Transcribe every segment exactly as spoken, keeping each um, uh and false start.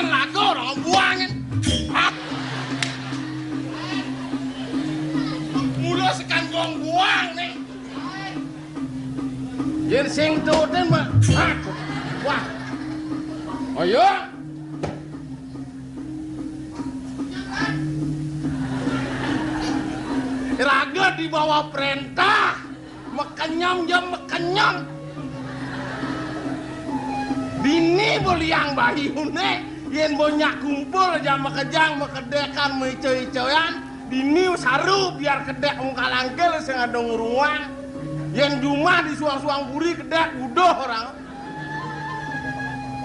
Lagu orang buangin. Hah? Mula sekan gong buang nih. Yen sing tutin mah. Hah? Wah. Oh iya. Raga di bawah perintah. Mekenyam ya mekenyam. Dini beliang bayune, yen bonyak kumpul aja makejang, makedekan, maico-icoan. Dini saru biar kedek wong kalangkil sing ada ngruwang. Yen jumah di suang-suang puri kedek buduh orang.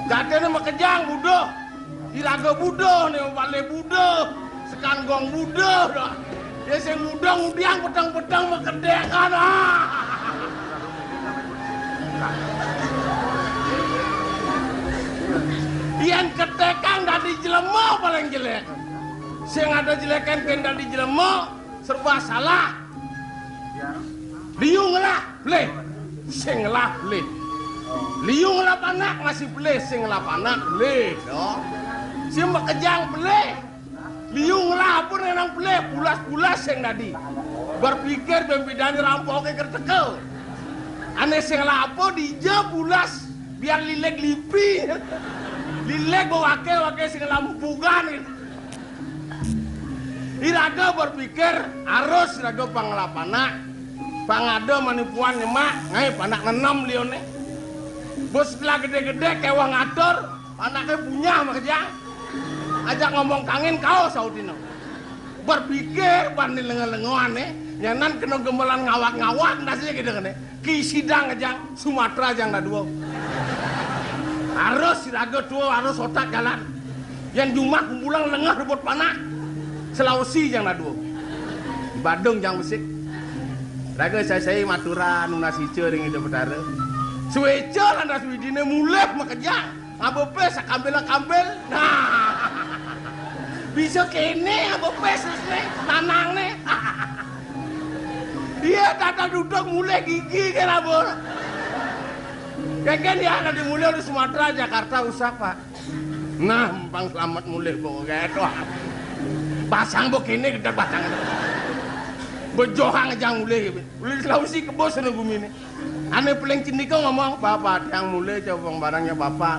Jatene makejang buduh. Iraga buduh ne, wale buduh. Sekan gong buduh dah. Ya sing muda ngudiang peteng-peteng makedekan. Ah. Yen ketekang dadi jelema paling jelek. Sing ada jelekan pen dadi jelema serba salah. Liu ngelah, bleh. Sing ngelah, bleh. Liu ngelah panak masih bleh, sing ngelah panak, bleh. Yo. Sing makejang, bleh. Liu ngelah apa nang, bleh, pulas-pulas sing dadi. Berpikir bembidani rampoke kerteke. Ane sing ngelah apa dija pulas biar lileg lipi. Lileg bawake wake sing ngelah mupugan gitu. Iraga berpikir, arus iraga pang ngelah panak, pang ada manipuan nyemak, ngai panak nenem lione. Bos setelah gede-gede kewah ngatur, panake punyah makejang. Ajak ngomong kangin kau sautino. Berpikir pan lengo-lengoane, nyanan kena gemelan ngawak-ngawak nasine gitu kene. Ki sidang aja Sumatera jang dadua. Harus siraga tua harus otak jalan. Yang jumah kumpulan lengah rebut panah. Sulawesi jang dadua. Badung jang besik. Raga saya-saya maturan nunas ica ring Ida Betara. Sueca lantas widine mulih makejang. Ngaba pes kambil-kambil. Nah. Bisa kene ngaba pes ne nanangne. Iya, tata duduk mulai gigi kena bol. Kengken ya, nanti mulai di Sumatera, Jakarta usah, Pak. Nah, empang selamat mulai kok kayak itu. Pasang bok ini kita pasang. Bejohang aja mulai. Mulai Sulawesi ke bos sana gumi ini. Ane paling cendika ngomong, "Bapak, tiang mulai coba barangnya Bapak.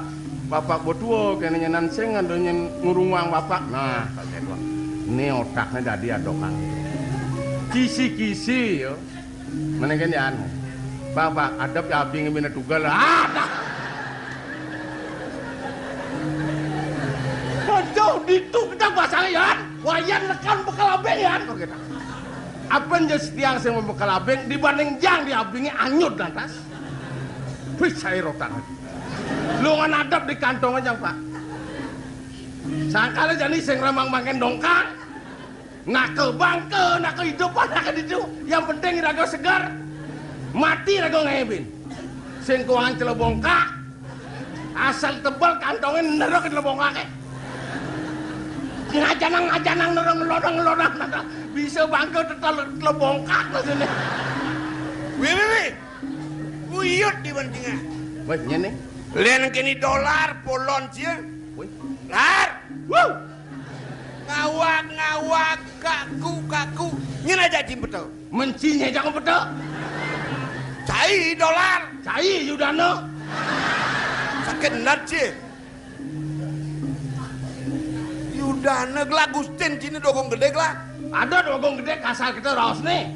Bapak betua kene nyenan sing ada nyen ngurungang Bapak." Nah, kaget wah. Ini otaknya dadi adok angin. Kisi-kisi ya. Menengken ya anu. Bapak, adep ya abing bina tugal. Ah, dah. Aduh, ditu kita pasang ya. Wayan nekan bekal abing ya. Kok kita? Apa yang jadi tiang sing bekal abing dibanding jang di abingnya anyut lantas. Wih, cair otak. Lu ngan adep di kantong aja, Pak. Sangkala jani sing ramang makan dongkang. Nak ke bangke, nak ke hidup, nak ke ditu. Yang penting raga segar. Mati raga ngebin. Sing kuangan celebongkak. Asal tebal kantongnya nerok celebongkake. Ngajanang-ngajanang nerok ngelodang-ngelodang. Bisa bangke tetel celebongkak maksudnya. Wih, wih, wih. Uyut di bantingan. Wih, nyene. Len kini dolar polon cia. Wih. Lar. Wuh. Ngawak-ngawak, kaku, kaku. Nyen aja jim betul. Mencinya jangan betul. Cai dolar. Cai Yudana. Sakit nat sih. Yudana gelagustin sini dogong gede lah. Ada dogong gede kasar kita raos nih.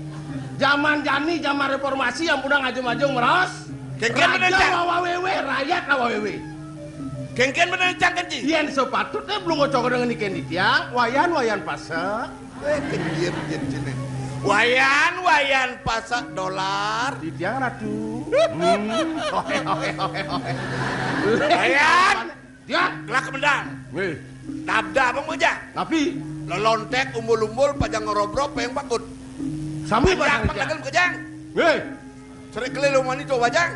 Zaman jani, zaman reformasi yang udah ngajung-ngajung meraos. Kengken raja bener, Cak. Wawa wewe, rakyat wawa wewe. Kengken bener, Cak, kenci. Yen sepatutnya belum ngocok dengan ikan di tiang, wayan-wayan pasek. Eh, kenjir, kenjir, kenjir. Wayan, wayan, pasak dolar. Di tiang ratu. Hmm. Oke, oke, oke, oke. Wayan. Tiang. Kelak kemendang. Weh. Dabda abang bejah. Napi? Lelontek, umbul-umbul, pajang ngerobrok, payung pakut. Sami pajang pajang pajang. Dagang kejang. Weh. Serik keliling mani coba jang.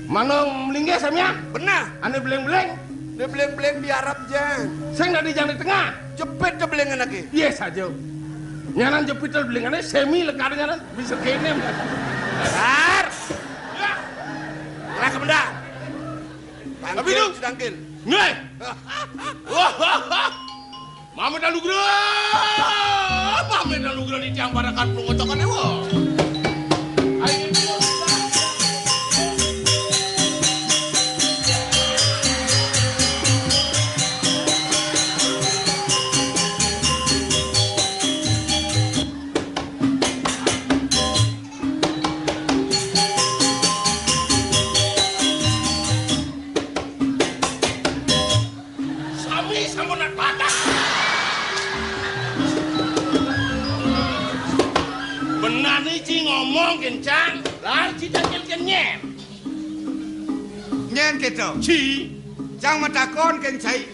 Mana melinggih samia? Benar. Ane beleng-beleng. Dia beleng-beleng di Arab jang. Sing dari jang di tengah. Jepit dia belengan lagi. Iya saja. Nyanan jepit dia belengan semi lekar nyanan bisa kene. Har. Ya. Lah kemendang. Tapi tangkil, itu tangkil. Nggih. Wah, Mamit Anugrah. Mamit Anugrah di tiang parakan pelung ngocokan ewa. Sami sampun nak patah. Benani ci ngomong kencang, lar ci cangkil kenyen. Nyen kita. Ci. Cang matakon ken cai.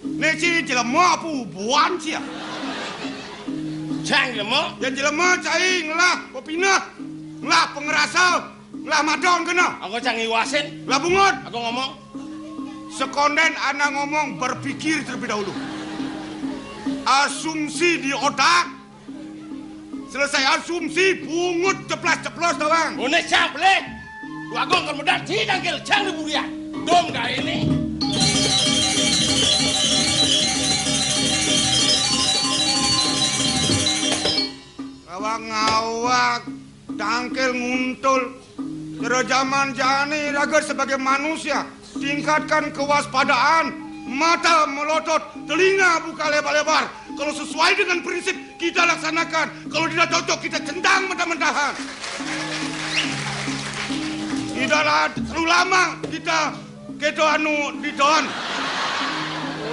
Ne ci jelema apa ubuan ci ya? Cang jelema? Yen jelema cai ngelah pepineh, ngelah pengerasa, ngelah madong kena. Aku cang iwasin. Lah bungut. Aku ngomong. Sekonden anak ngomong berpikir terlebih dahulu. Asumsi di otak. Selesai asumsi, bungut ceplas-ceplos doang. Une siap, leh. Dua gong kan medal, ci tangkil, cang di burian. Dong dah ini. Ngawak-ngawak, tangkil nguntul. Kero zaman jani raga sebagai manusia, tingkatkan kewaspadaan, mata melotot, telinga buka lebar-lebar. Kalau sesuai dengan prinsip, kita laksanakan. Kalau tidak cocok, kita centang mentah-mentahan. Tidaklah terlalu lama kita keto anu diton.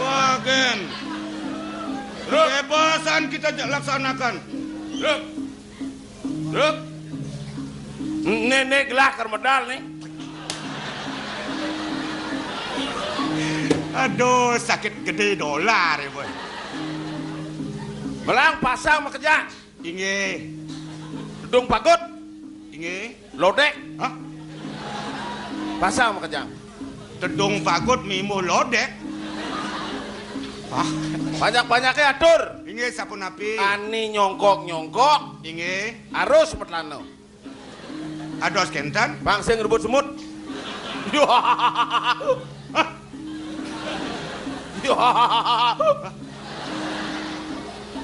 Wah, gen. Kebebasan kita laksanakan. Truk. Truk. Nih, nih gelah ker medal nih. Aduh, sakit gede dolar ya, boy. Belang pasang makejang. Inggih. Tedung pagut. Inggih. Lodek. Hah? Pasang makejang. Tedung pagut mimbuh lodek. Ah, banyak-banyaknya atur. Inggih, sapunapi? Ani nyongkok-nyongkok. Inggih. Arus petlana. Ados kenten? Bang sing rebut semut. Hah?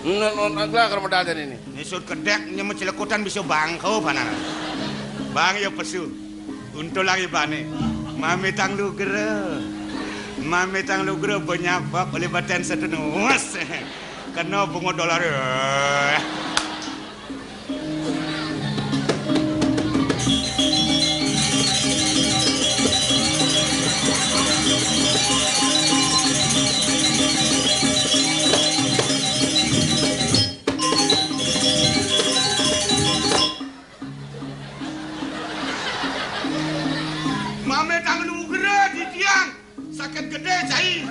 Nun, nun, agla ker medal jani ini. Nisut kedek nyemut celekutan bisa bangko panan. Bang ya pesu. Untulang ibane. Mamitang lugra. Mamitang lugra banyak bak oleh baten setenus. Kena bunga dolar. Mame tangan ugra di tiang. Sakit gede, cai.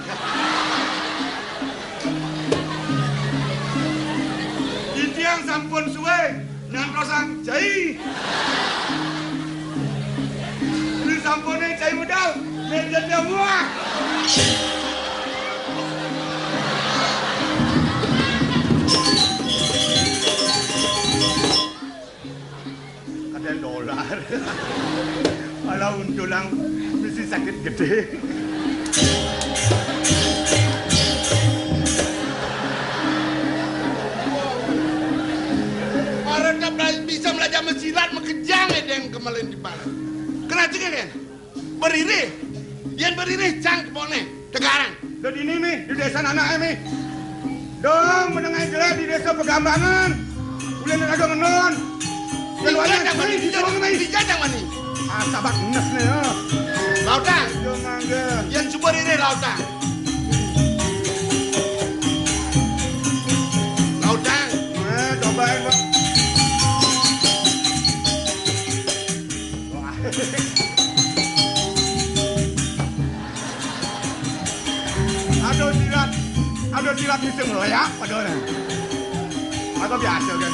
Di tiang sampun suwe, nyantosang cai. Di sampune cai medal, meja dia muah. Kadang dolar. Kalau untulang mesti sakit gede. Orang tak bela-, bisa belajar mesilat, mekejang ya, deng kemalin di barat. Kena juga kan? Beririh. Yen beririh, cang kepone. Tegarang. Dadi ini, Mi, di desa anake, Mi. Dong, menengah jelek di desa Pegambangan. Ulih ada ngenon. Yen wayah, Tiga cang mani, Mi, di tiga, Jawang, Mi. Tiga cang mani. Ah, sabar, nes nih, ya. Lautang. Yo, mangga. Yen suba rire lautang. Lautang. Eh, cobain, Pak. Wah. Aduh, silat. Aduh, silat bisa ngeleyak padahal. Atau biasa, kan?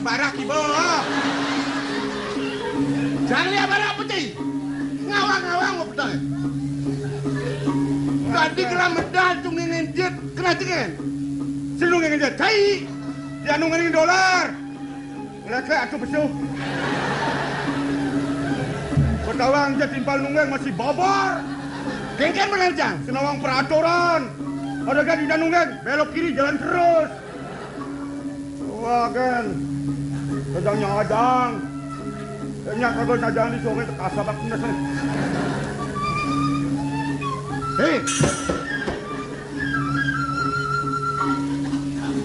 Barak iba. Jang liat barak peti. Ngawang-ngawang mau petai. Tadi gelam medal tu ngengenjet kena tengen. Sinu ngengenjet cai. Dia nu ngening dolar. Ngelekek atu pesu. Petawang je timpal nunggeng masih babar. Kengken benar jang. Senawang peraturan. Ada kan tidak nunggeng, belok kiri jalan terus. Wah, kan. Sedang nyadang. Nya kagak nyadang di sungai, tak kasar tak kena sih. Hei.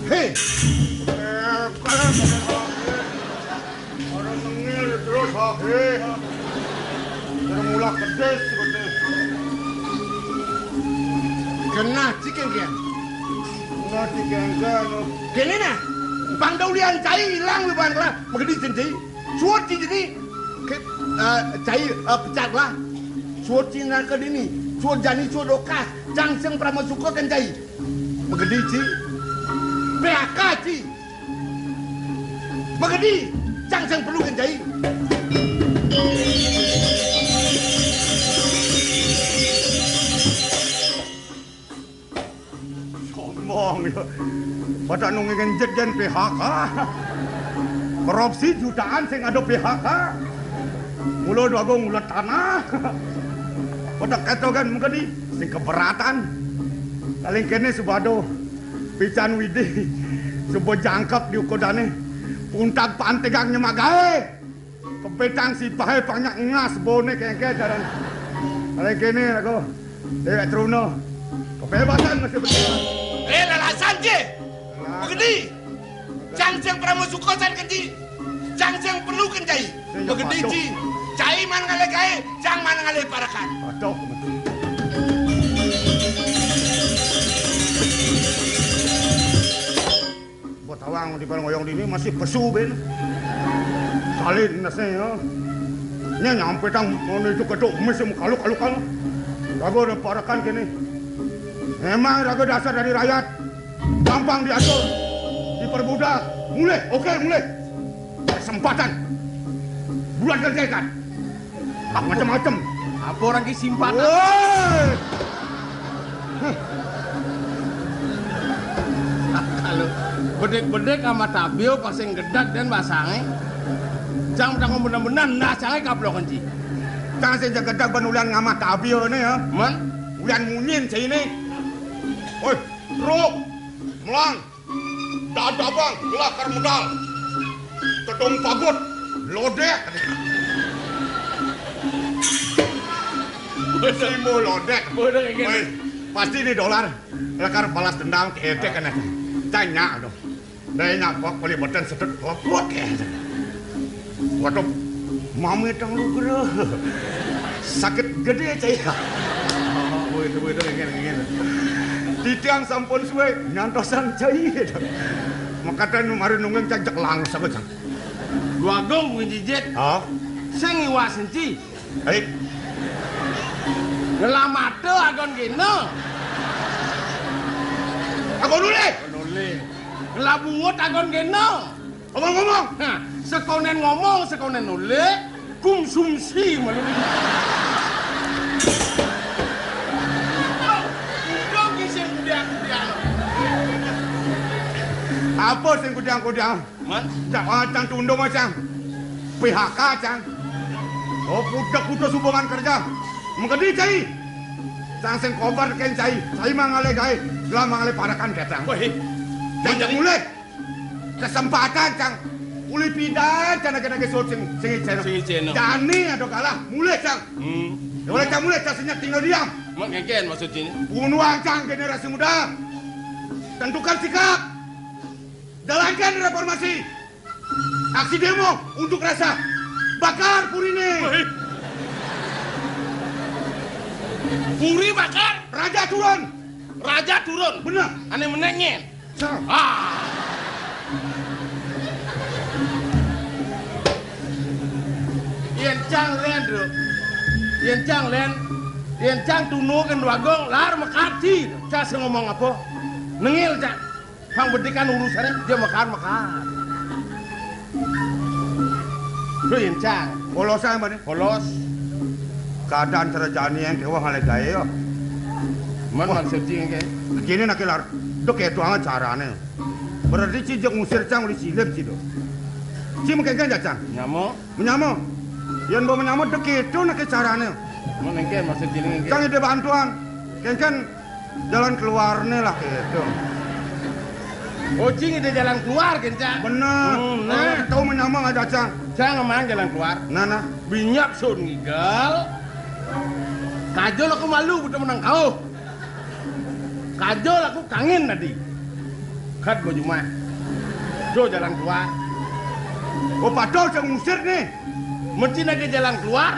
Hei. Eh, kan. Orang nengil terus, ha, hei. Terus mulak pedes, pedes. Kena cikin kian. Kena cikin kian. Kene nah, pang daulian cai ilang beban lah, magedi senti. Suot ci jeni, ke, eh, cai, eh, pecat lah. Suot ci nangka dini, suot jani, suot dokas, cang sing pramasuka kan cai. Magedi ci, P H K ci. Magedi, cang sing perlu kan cai. Sombong ya. Pada nunggu ngenjet jen P H K. Korupsi jutaan sing ada P H K. Mula dua agung ulat tanah. Pada kata kan mengkeni sing keberatan. Paling kene subado pican widi suba jangkep di ukodane. Puntag pantegang nyemak gae. Kepetang si pahe panyak ngas bone kengke jaran. Paling kene aku. Dewek Truna. Kebebasan masih berjalan. Eh, lalasan je. Begedi. Cang sing pramasuka san kenci. Cang sing perlu kencai. Begedi ci. Cai man ngalih gae, cang man ngalih parekan. Aduh, betul. Buat awang di barang oyong dini masih pesu ben. Salin nasi ya. Nya nyampe tang mau itu ketuk mes yang kaluk-kalukan. Raga ada parekan kene. Memang raga dasar dari rakyat. Gampang diatur, dipermudah. Mulih, oke, mulih. Kesempatan. Bulan kerjakan. Macam-macam. Apa orang ki simpatan? Woi. Kalau bedek-bedek sama tabio pasang gedak dan basange. Cang tanggung benar-benar nah cange kaplok kenci. Cang sing gedak ban ulian ngamah tabio ne ya. Man? Ulian munyin sini. Oi, truk, melang, dadabang, gelakar medal, tedung pagut, lodek. Simu lodek. Woi, pasti ini dolar. Lekar balas dendam ke etek kan. Tanya dong. Dai nak kok boleh beten sedut kok kuat ya. Waduh, mami tang lu gera. Sakit gede cai. Oh, itu, itu, ingin, ingin. Titiang sampun suwe nyantosan cai. Makatan mari nunggeng cajak langsung cang. Dua gong nginjijit. Hah? Sing iwas enci. Hei. Ngelamate agon kene. Agon nulih. Agon nulih. Ngelabungut agon kene. Ngomong-ngomong. Nah, sekonen ngomong, sekonen nulih, konsumsi malu. Udah kisah kudiang-kudiang. Apa sing kudiang-kudiang? Man? Cak, ah, cang tundung, ah, cang. P H K, cang. Oh, putus-putus hubungan kerja. Mengkedi, cai. Cang sing kobar ken cai. Cai mangalih gae. Gelah mangalih parakan datang. Wah, cang mulih. Kesempatan, cang. Uli pidan, cang nage-nage sut sing, sing iceno. Sing iceno. Jani ada kalah. Mulih, cang. Hmm. Ya, oleh cang mulih, cang senyap tinggal diam. Mak ngeken maksud ini? Bunuh cang generasi muda. Tentukan sikap. Jalankan reformasi. Aksi demo unjuk rasa. Bakar purine. Woi. Puri bakar. Raja turun. Raja turun. Bener. Ane menengen. Cang. Ah. Yen cang len, Bro. Yen cang len. Yen cang tunu ken dua gong, lar mekaji. Cang sing ngomong apa? Nengil, cang. Pang bedikan urusannya, dia mekar-mekar. Yén cang. Polos aé, Mbak, né? Polos. Kadang cara jani yén kéweh ngalih gaé, ya. Mén maksud ci engké? Kéné nak lar. Dok kéto carané. Berarti ci jeg ngusir cang uli silip ci do. Ci mengkéngkén ja cang. Nyama? Menyama. Yén mbok menyama dok kéto nak carané. Mén engké maksud ci engké? Cang ide bantuan. Kéngkén jalan keluarné lah kéto. Oh, ci ngidé jalan keluar kén cang. Bener. Hmm, nah. Tahu menyama ngajak cang. Cang ngemang jalan keluar. Nah, nah. Binyab sun ngigel. Kajol aku malu buta menang kauh. Kajol aku kangin tadi. Kat baju mah. Do jalan keluar. Oh, padahal cang ngusir né. Mesti nak jalan keluar.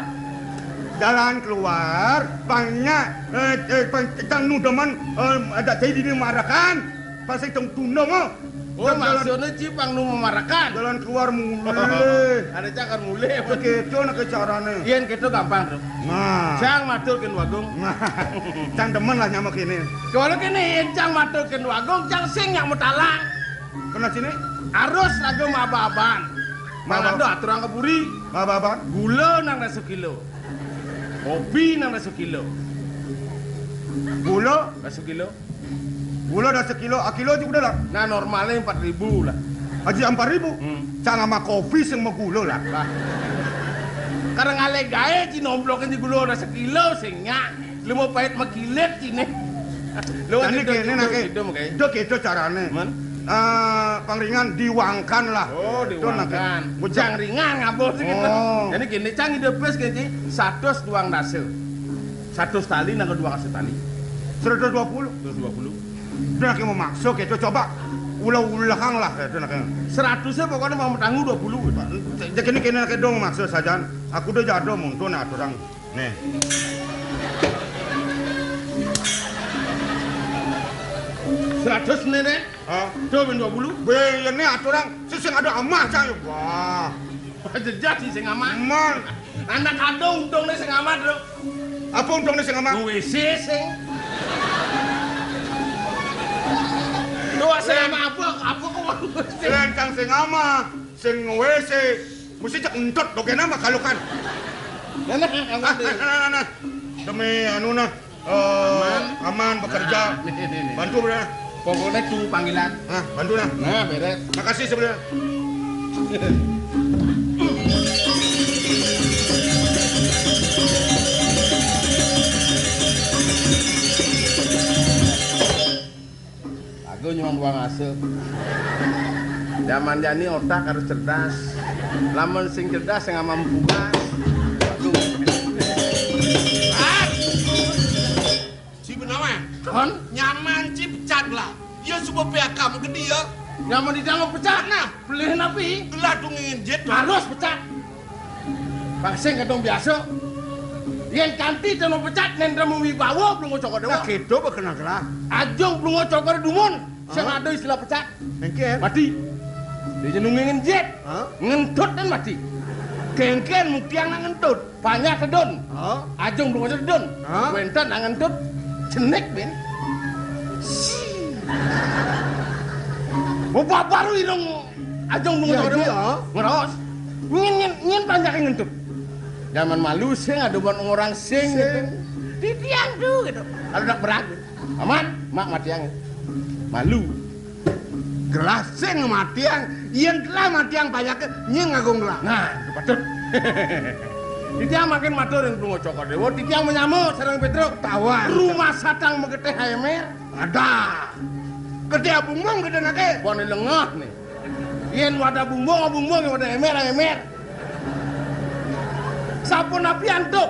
Jalan keluar, pangnya, eh, eh, pang, cang nu demen, eh, ada saya di marakan. Pasti tong tunda mah. Oh, maksudné ci pang nu memarakan. Jalan keluar mulih. Ada cakar mulih. Kéto nak carané. Yén kéto gampang, Bro. Nah. Cang matur kén Wagung. Nah. Cang demen lah nyama kéné. Kalau kéné yén cang matur kén Wagung, cang sing nyak mutalang. Kena sini? Arus lagu maba-aban. Maba-, mangado aturang ka puri. Maba-aban. Gula nang da sekilo. Kopi nang da sekilo. Gula? Da sekilo. Gula da sekilo, akilo juga dah lah. Nah, normalné empat ribu lah. Aji empat ribu? Hmm. Cang ama kopi sing magula lah. Lah. Kadang ngalih gaé ci nomplok ci gula da sekilo sing nyak. Lu mau pahit makilit ciné. Lu jani kéné nak. Dok kéto carané. Mén? Eh, pangringan diwangkan lah. Oh, diwangkan. Bujang ringan ngabuh gitu. Oh. Jani kéné cang ide pis kéné satus duang dasa. Satus tali nang duang dasa tali. Seratus dua puluh. Seratus dua puluh. Udah nak memaksa kéto coba ulah-ulahang lah kéto nak. Seratusnya pokoknya mau tangguh dua puluh gitu. Jadi kéné nak dong maksa sajan. Aku udah jado muntun aturang. Nih. Seratus nih, nih. Hah? Tuh, bin dua puluh. Bé, ya nih aturang. Sing ada amah cang. Wah. Jejak sih sing amah. Man. Anak ada untungnya sing amah, Bro. Apa untungnya sing amah? W C sing. Tuh, sing amah apa? Apa kok W C? Sing cang sing amah, sing W C. Mesti cek entut dogéna mah kalukan. Nah, nah, nah, nah, nah, nah. Demi anu nah, eh, aman. Aman bekerja. Nah, nih, nih, nih. Bantu, Bro. Pokoknya tunggu panggilan. Nah, bantu nah. Nah, beres. Makasih sebenarnya. Lagu nyuman buang asa. Zaman jani otak harus cerdas. Lamun sing cerdas sing amam puas. Waduh. Ah! Ci benawan. Kon? Nyaman ci pecat lah. Ya suba P H K gede ya. Nyaman di dalam pecat nah. Pelih napi? Gelah tuh ngingin jet. Harus pecat. Bang sing kadung biasa. Yén kanti teno pecat nén temu wibawa Blungo Cokor Dewa. Nah, kéto bekenang lah. Ajung Blungo Cokor dumun. Sing ada istilah pecat. Engkén. Mati. Dia nunggu ngenjit. Hah? Ngentut dan mati. Kéngkén muktiang nak ngentut. Banyak tedun. Hah? Ajung Blungo tedun. Hah? Wénten nak ngentut. Jenik bin. Bapak baru irung. Ajung Blungo Cokor Dewa. Ngeros. Nyén, nyén, nyén panjake ngentut. Zaman malu sing ada buat orang sing. Sing. Gitu. Titiang tuh gitu. Kalau nak berang. Aman, mak matiang. Malu. Gelah sing matiang, yén gelah matiang panjake nyén ngagung gelah. Nah, itu patut. Titiang makin matur ring Blungo Cokor Dewa, titiang menyama sareng Pétruk. Tawan. Rumah satang magetih aémér. Ada. Gedé abungmung gedé naké. Bone lengah nih. Yén wadah bumbung, bumbung, yén wadah émér, émér. Sapunapi antuk?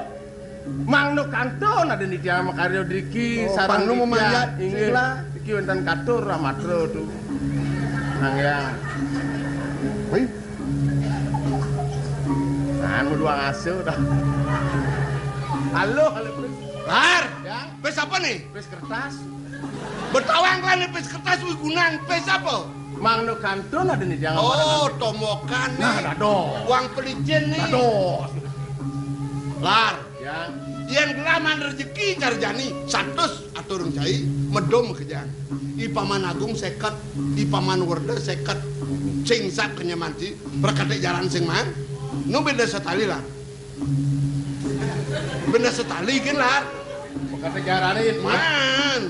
Mangda kantun ada nitya makarya driki. Oh, sareng pangnu nitya. Mamanjat, inggih. Sila. Iki wénten katur ramatra tu. Nang ya. Wih. Nah, mau dua ngasuh dah. Halo, halo. Lar. Ya. Pis apa nih? Pis kertas. Betawang kan pis kertas wih gunang pis apa? Mangda kantun ada nih jangan. Oh, tomokan nih. Nah, dados. Uang pelicin nih. Dados. Lar. Ya. Yén gelaman rejeki cara jani satus atur cai medom kejang. I Paman Agung seket, I Paman Werda seket. Sing sap kenyamanti, berkate jalan sing man. Nu béda satali, Lar? Béda satali gén, Lar. Pakaté jarané, yén, Man.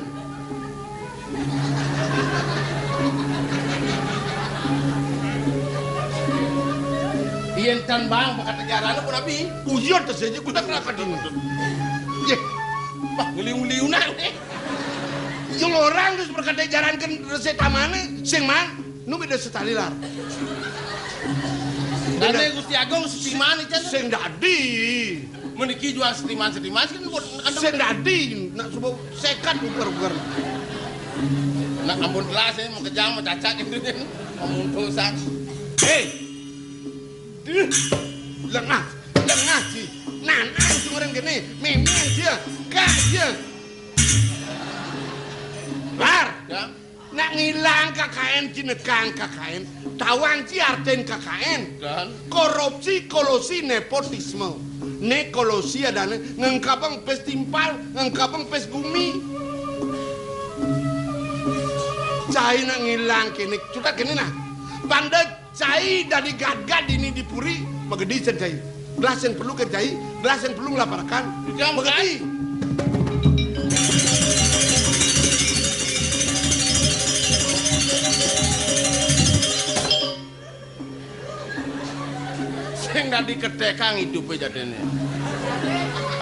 Yén tan bang pakaté jarané pun abi. Uyon téh séja kuda kena kadini. Yé. Wah, ngeliung-liunang. Yén orang terus pakaté jarankeun resep tamané, sing Man. Nu béda satali, Lar. Dane Gusti Agung setiman ican. Sing dadi. Meniki jual setiman-setiman kan buat sing dadi. Nak suba sékat uger-uger. Nak ampun telas ya, mau kejam, mau cacat gitu kan. Ampun dosa. Hei. Duh. Lengah, lengah sih. Nanan sing orang kéné, mémén dia, kaya. Lar. Ya. Nak ngilang K K N, cinekang K K N, tawang ci artén K K N. Dan? Korupsi, kolusi, nepotisme. Né kolusi adané ngengkabang pés timpal, ngengkabang pés gumi. Cai nak ngilang kéné, cutat kéné nah. Pang da cai dadi gatgat dini di puri, magedi can cai. Gelas yang perlu kan cai, gelas yang perlu ngelaparakan. Jam magedi. Sing dadi ketekang idupé jadiné.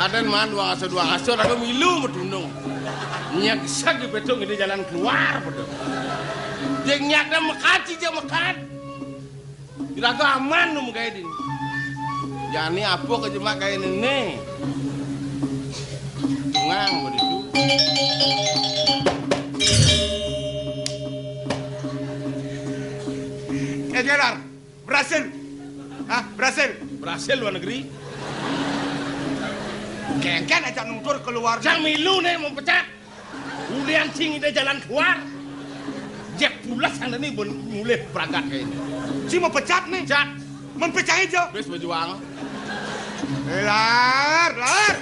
Kadén Man dua ngaso, dua ngaso, lalu milu medunung. Nyeksek di pétung ini jalan keluar, betul. Jeng nyata mekat, sih, jeng mekat. Kira-kira aman nu gaé dini. Jani apa ke jemak gaé néné? Tungang begitu. Eh, Jelar, berhasil. Hah, berhasil. Berhasil luar negeri. Kéngkén aja nutur keluar. Jang milu né mau pecat. Ulian sing ida jalan keluar. Jek pulas anda nih ben mulih berangkat kayak ini. Si mau pecat nih. Pecat. Mempecah aja. Bes berjuang. Eh, Lar, Lar.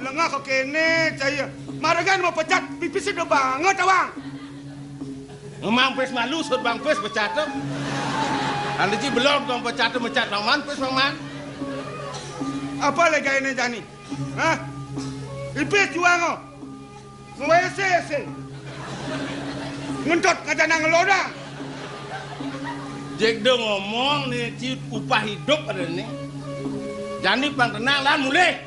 Lengah kok kéné, cai. Maregan mau pecat, pipis udah banget, Awang. Emang pes malu, sud bang pes pecat tuh. Anda ji belum kong pecat tuh, mecat bang Man, pes bang Man. Apa lagi ini jani? Hah? Pipis juang, oh. Ngawé ésé-ésé. Ngentot ngajana ngeloda. Jek do ngomong nih, ci upah hidup ada nih. Jani pang tenang, Lan, mulih.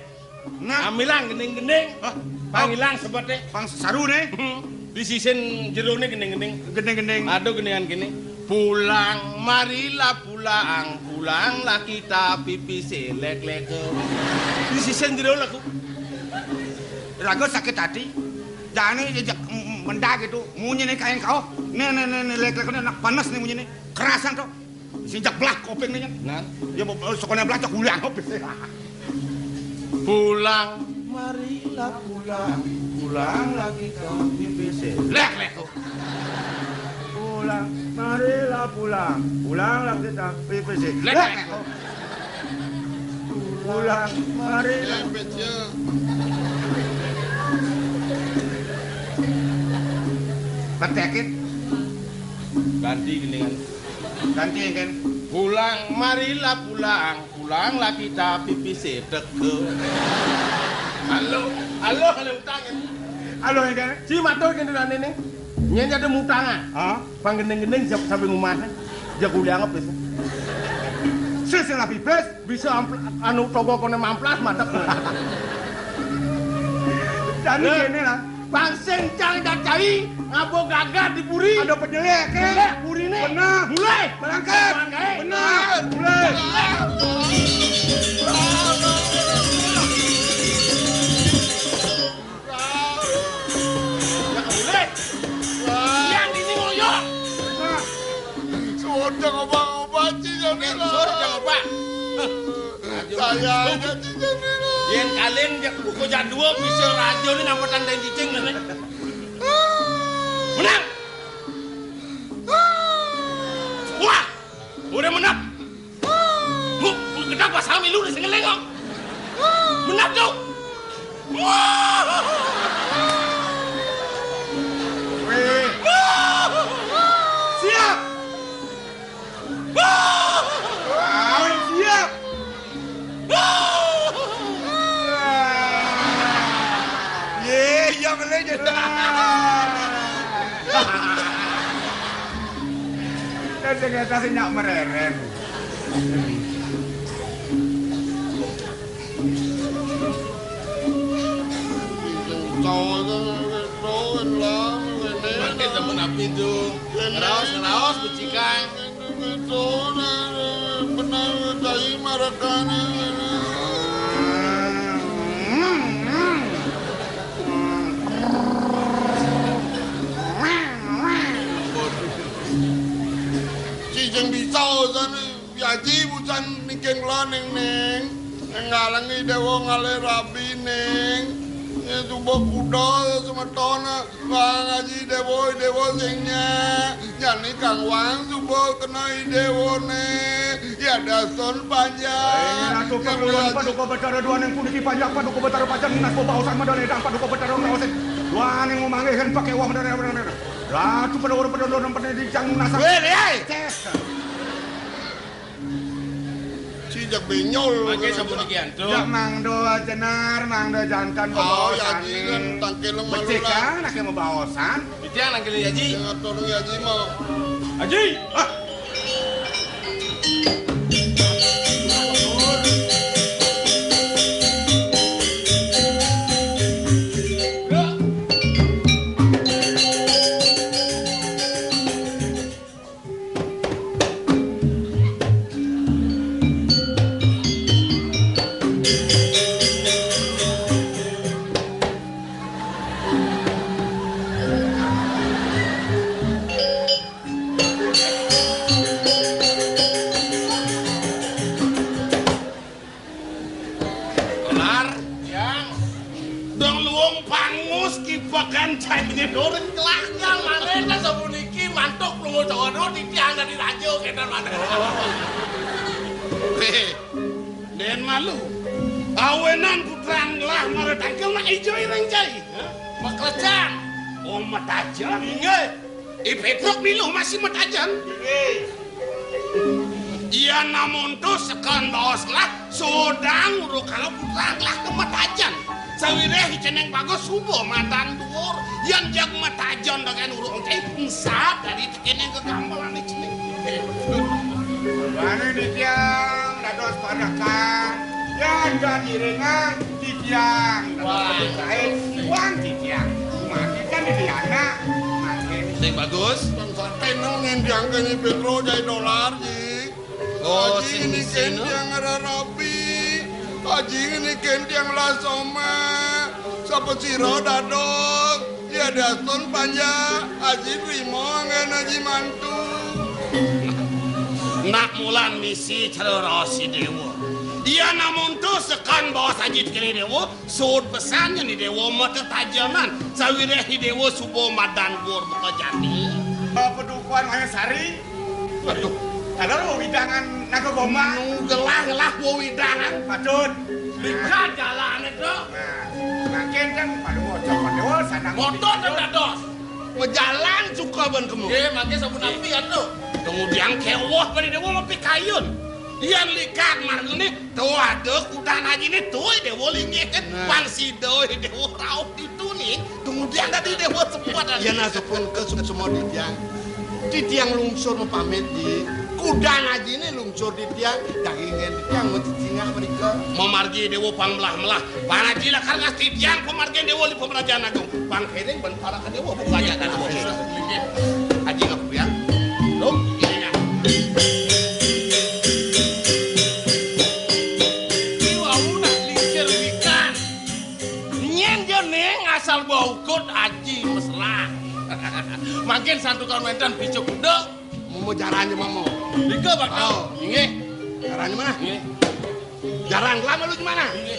Nah. Amilang gending-gending. Hah? Pang ilang sebetnya. Pang saru nih. Hmm. Di sisin jero nih gending-gending. Gending-gending. Aduh, gendingan gini. Pulang, marilah pulang, pulanglah kita pipis lek-lek. Di sisin jero laku. Raga sakit hati. Jani jejak mendag gitu. Munyi nih kain kau. Nih, nih, nih, nih, lek-lek, nih, nak panas nih munyi nih. Kerasan tuh. Sinjak belah kopeng nih, kan? Nah. Ya, mau, mau sekolah belah, cak ulang kopeng. Pulang, marilah pulang, pulanglah kita pipis. Lek, lek, tuh. Pulang, marilah pulang, pulanglah kita pipis. Lek, lek, tuh. Pulang, marilah. Petekit. Ganti geningan. Ganti, kan? Pulang, marilah pulang, pulanglah kita pipis teke. Halo, halo, halo, utang, kan? Halo, ya, kan? Si matur, kan, dengan ini. Nyen ada mutang, ah? Hah? Pang gending-gending siap sampai rumah, kan? Jago dia ngepis. Silsilah pipis. Bisa ampl-, anu, togo koné mamplas, madep. Jani kéné lah. Bang sing cang dak cai, ngabo gagah di puri. Ada penyelek, eh. Penyelek puri nih. Benar. Mulai. Berangkat. Benar. Mulai. Yang ini ngoyok. Nah. Sudah ngobah-ngobah, Ci, jadi lah. Sudah ngobah. Saya aja, Ci, jadi lah. Yén kalian jak buku jadwal bisa raja ini nampetan dan cicing nih. Menang. Wah, udah menang. Mu, mu kenapa sami lu di sini lengok? Menap dong. Weh. Siap. Wah, weh, siap. Sing éta sing nyak mereren. Mati temen api tuh. Ngeraos, ngeraos, becikan. Benar, tai marakana. Cicing bisa sana. Yaji bucan niking lo, Ning, Ning. Ngalangi Déwa ngalih rabi, Ning. Ya, coba kuda, ya, semeton. Wah, ngaji Déwa, Déwa sing nyek. Jani kang wang coba kena Déwa, Ning. Ya, dasun panjang. Eh, Ratu Paduka, Paduka Betara dua ning puniki panjang, Paduka Betara panjang, nas baosan madane dang, Paduka Betara ngaosin. Dua ning ngomangke hen pakai wong madane. Ratu Paduka, Paduka, Paduka, Paduka, Weh, Liai. Ces. Cijak benyol. Mangke sampun iki antuk. Jak mangdo jenar, mangdo jantan. Oh, ya, bebawasane. Aji kan tangkil malu. Becik lah. Kan, anake bebaosan. Iki nangkil Aji. Sing atur Aji mau. Aji. Ah. Lar, yang dong luwung pangus kipekan cai nyedorin kelaknya, manehna sapuniki mantuk lunga dono titiang dari raja, kedan maneh. Heh, den malu. Awenan putrang lah mara tangkil nak ijo ireng cai. Hah? Maklecan. Oh, matajan. Inggih. I Petruk milu masih matajan. Inggih. Iya namun tu sekan baos lah, sodang uruk kalau putrang lah ke matajan. Sawireh ceneng bagus subuh madan duur. Yan jag matajan dengan uruk cai, ensat dari ceneng ke gamelan ceneng. Mane titiang dados parekan, yan dan iringan titiang dados. Wah. Parekan, wan titiang. Mati kan di anak. Mati. Sing bagus. Bangsa tenang ngendiang ke Nyi Petro jai dolar, Ji. Oh, Aji sing niki isin, no? Tiang ngararapi. Aji niki tiang lasoma. Sapa sira dados? Ya, dasun panjak. Aji trima anggen Aji mantu. Nak mulan misi cara raos I Déwa. Iya namun tu sekan baos Aji kene Déwa, sud pesan yen I Déwa matetajaman. Sawireh I Déwa suba madan gur buka jati. Padukuhan Mayasari. Aduh. Ada wewidangan Naga Gombal. Nu gelah-gelah wewidangan. Patut. Likat jalane, Tru. Nah, mangkin kan pada wocok, pada wol, sanang. Motor dan dados. Majalan suka ban kemu. Nggih, mangke sampun api atuh. Kemudian kewah pada Déwa mapi kayun. Yan likat margane, tuh ada kudan aja nih, tuh Déwa linggih kan. Nah. Pang sida Déwa rauh itu nih. Kemudian tadi Déwa sempat. Yen asupun ke semua titiang. Titiang lungsur mapamit di kudan ajine lungsur titiang, dagingen titiang macicingak mrika. Mamargi Déwa pang melah-melah. Pang aji lakar ngas titiang pamargin Déwa li pamrajan agung. Pang kene ben para ka Déwa buka aja dan oke. Aji ngapa ya? Lho, ini ya. Iki wau nak lingsir wikan. Nyen jane asal bau kot aji mesra. Mangkin santukan wenten picuk kuda. Momo jarane, Momo. Nika bakal. Oh. Inggih. Jarane mana? Inggih. Jaran lama lu gimana? Inggih.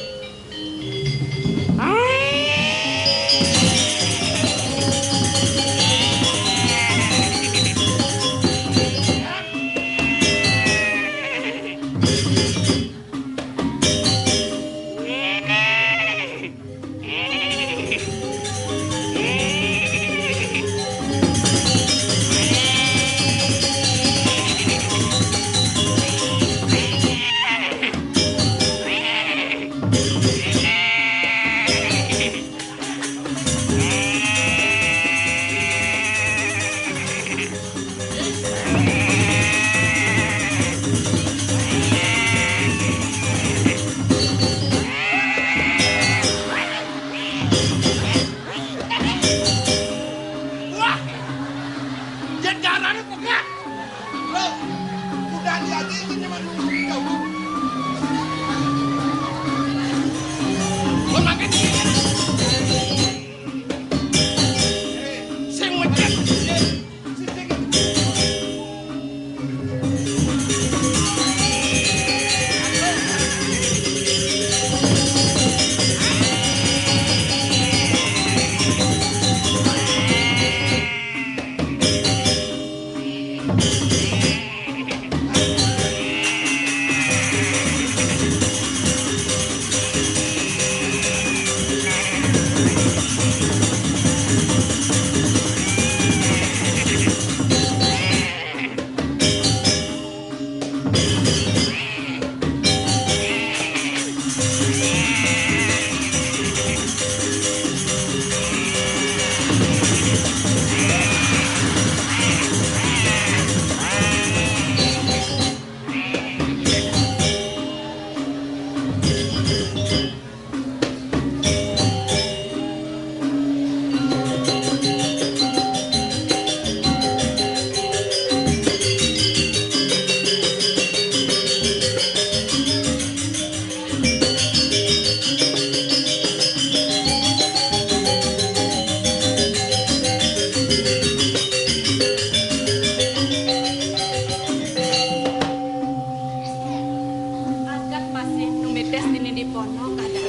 Agat masih tumitis dini di pondok ada.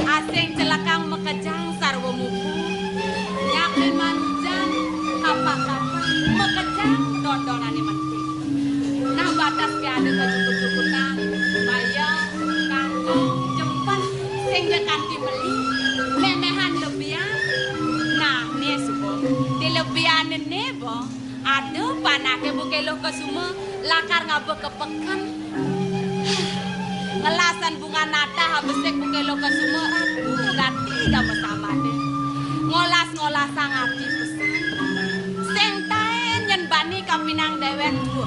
Asing celekang makejang sarwa mupu. Nyak manujan, kapak-kapak, makejang dondonane mati. Nah, batas ke ada kejukut-jukutan, bayel, kangkung, jempen, sing ja kanti meli, memehan lebihan. Nah, ne suba, di lebihan ne bo, ada panake bukeluh kesuma, lakar ngaba ke peken. Ngelasan bunga natah abesik bukeluh kesuma, aduh, gati ga masamade. Ngolas-ngolasang ati pesan. Sing taen nyen bani kapinang dewek tua.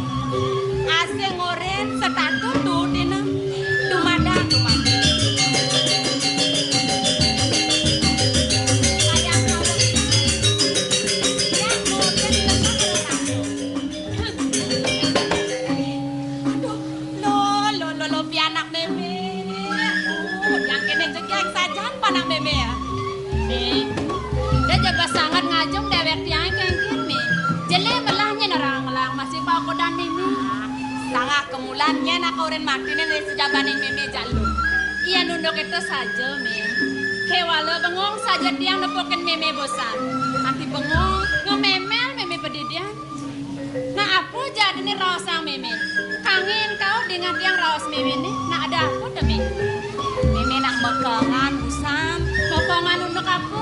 Asing orin setatu tu dina. Dumadak, dumadak. Sayang kawin. Ya, orin setatu. Aduh, lo, lo, lo, lo, pianak meme. Oh, yang kene jegeng sajan panak meme ya. Nih, dia jaga sangat ngajum dewek tiang kengkin nih. Jele melah nyen orang ngelang masih pakodan meme. Sangah kemulan nyen aku orin matine nih sejabaning meme jalu. Iya nunduk itu saja, Mi. Kewala bengong saja tiang nepukin meme bosan. Anti bengong, ngememel meme pedidian. Nah, apa jadine raosang meme? Kangen kau dengan tiang raos meme ni. Nah, ada apa te, Mi? Meme nak mekengan, busan. Mekengan unduk apa?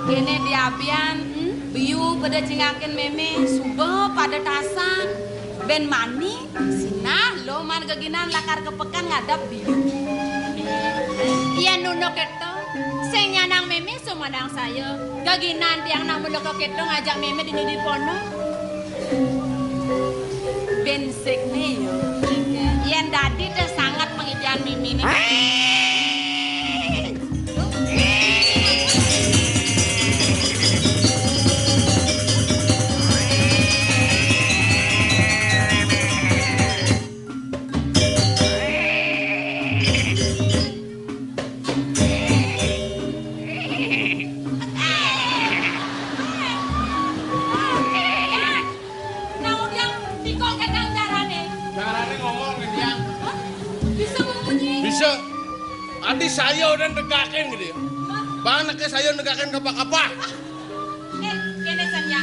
Kene diabian, hmm? Biu pada cingakin meme, suba pada tasan. Ben mani, sinah, lo man geginan lakar ke peken ngadep biu. Iya nunduk itu. Sing nyanang meme sumandang saya. Geginan tiang nak munduk ke kidung ngajak meme dini di pondok. Bensik ne ya. Yen dadi teh sangat pengidian meme ne. Nang udiang tikong ketang carane. Carane ngomong, Diang. Hah? Bisa memunyi? Bisa. Adi saya udah negakin gitu ya. Hah? Bang, neke saya negakin kapa-kapa. Eh, kene san ya.